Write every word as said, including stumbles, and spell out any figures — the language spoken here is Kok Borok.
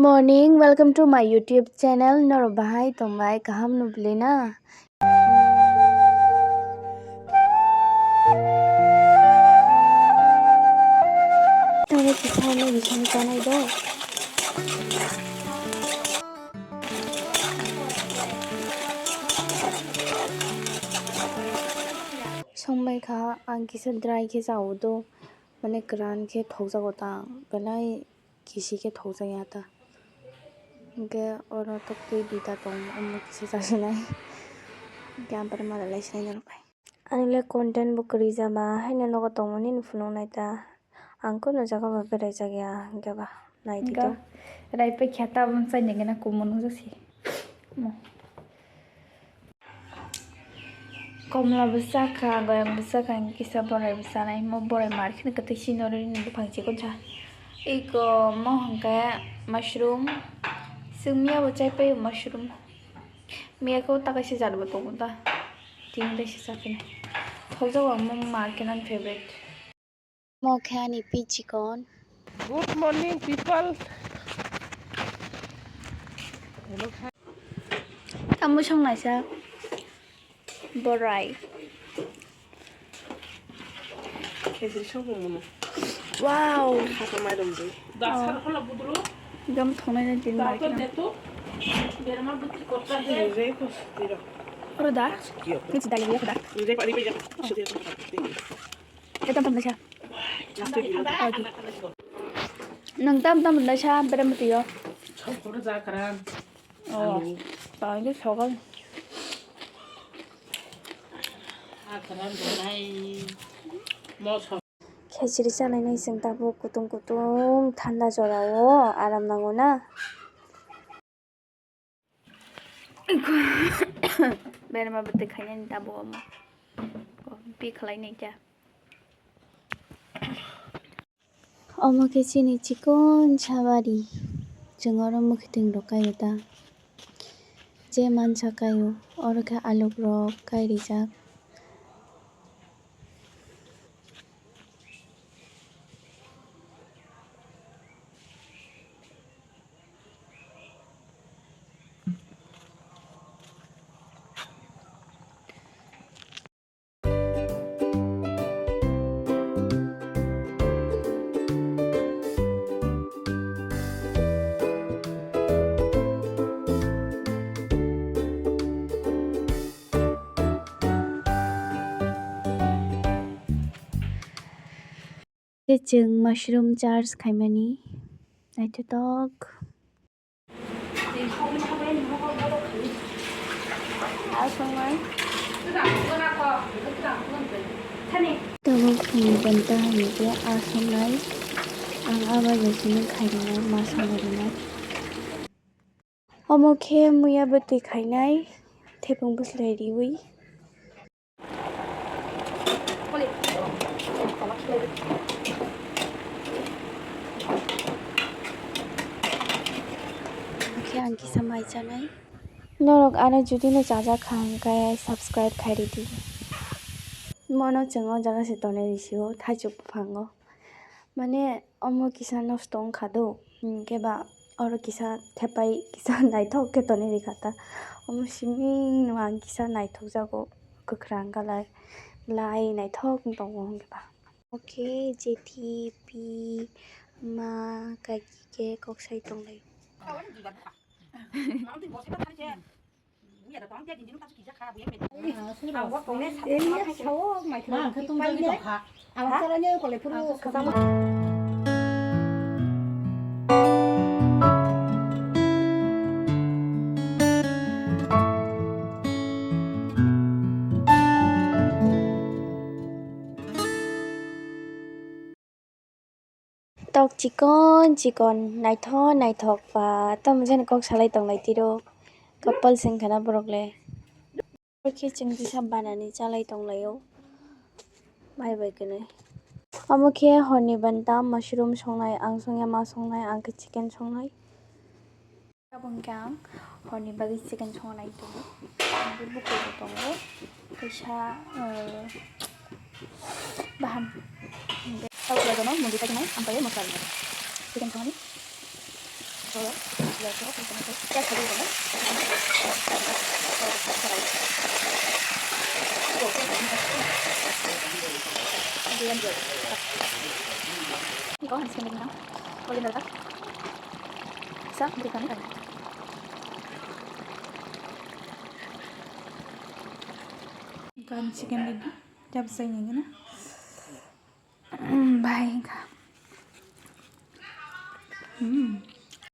Morning, welcome to my YouTube channel. Norok bahai tongbai, kaham nubli na? Tamo kisa no bising tanai do. Songbai kha, ang kisa dry khe chao do, mane kwran khe thokjago ta, belai kisi khe thokjakya ta. Hwnkhe oro toktwi duita tongo, omo kisa chasinai. Hwnkhe ang pore malai lai sinai norok bai. Ani le content bo kwrwi jama, haino nogo tongmani no phunuknai ta. Ang kunu jaga bo berai jakya, hwnkhe ba nai di to. Rai pai khe ta bumsai ni gana kumun wngjaksi. Mo. Komla bwsa kha, goyang bwsa kha, kisa borai bwsa nai. Mo borai mar kheno kwtwi sino rini buphang chikon sa. Iko mo hwnkhe mushroom. Chwng miya bo chai pai mushroom. Miya khe o ta kaisa jat bo tongo ta. Tini dai se cha phino. Thokjago ang mo mar kheno ani favorite. Mo khe ani pi chikon. Good morning, people. Tamo song naisa borai. Khejri song mano. Wow. Khata mai dong di. Ekdom thongnai na din mar kheno. Oro da? Ni si dali ya da. Ekdom thongnai sa. Nwng tam tam rwnai sa, bere mwtwi o. Sokol rwjak kwran. Oh, alu. Tangwi sokol. Khejri chalainai chwng tabuk kutung kutung thanda jorao aram nango na. Berma bwtwi khainani tabuk omo. Pi khlainai khe. Omo khe chini chikon sa bari. Chwng oro mwkhwtwng rok kaio ta. Je mansa kaio. Oro khe aluk rok kai rijak. Tei chwng mushroom charge khaimani naithotok. Tabuk phungni ghanta hinkhe aswk nai ang abo jesini khairokno ma songwi rwnai. Omo khe muya bwtwi khainai, thepung bwslai riwi. Khe ang kisa mai chanai. Norok ano jodi no chajak kha hwnkhe subscribe khai ridi. Mono chwng o jaga se tonwi rw sio, thaichuk buphango. Mane omo kisa nosto wngkha do, hinkhe ba oro kisa thepai kisa naithok khe tonwi rikha ta. Omo siming no ang kisa naithok jago, kwkhwrang colour, belai naithok wng tongo hinkhe ba. Omo khe jethi, pi, ma, kaki khe kok sai tonglai. Tok chikon chikon, naithok naithok ba, tamo jani kok salai tonglai tiro, couple se wngkha na borok le. Khe chwng kisa banani chalai tonglaio, mai bai kwnwi. Omo khe horni banta mushroom songnai, ang songya ma songnai, ang khe chicken songnai. Abo hwnkhe ang horni bagwi chicken songna nai tongo. Ang bo bukurbo tongo. Kaisa, eh, bahan. Tabuk laibono mundi taikhwnai, ang paio mosla rwnai. Chicken songni. Go and send it now. Boleh dah. Sa, berikan kan. Kan chicken din. Jab sai ni na. Bye ka. Hmm.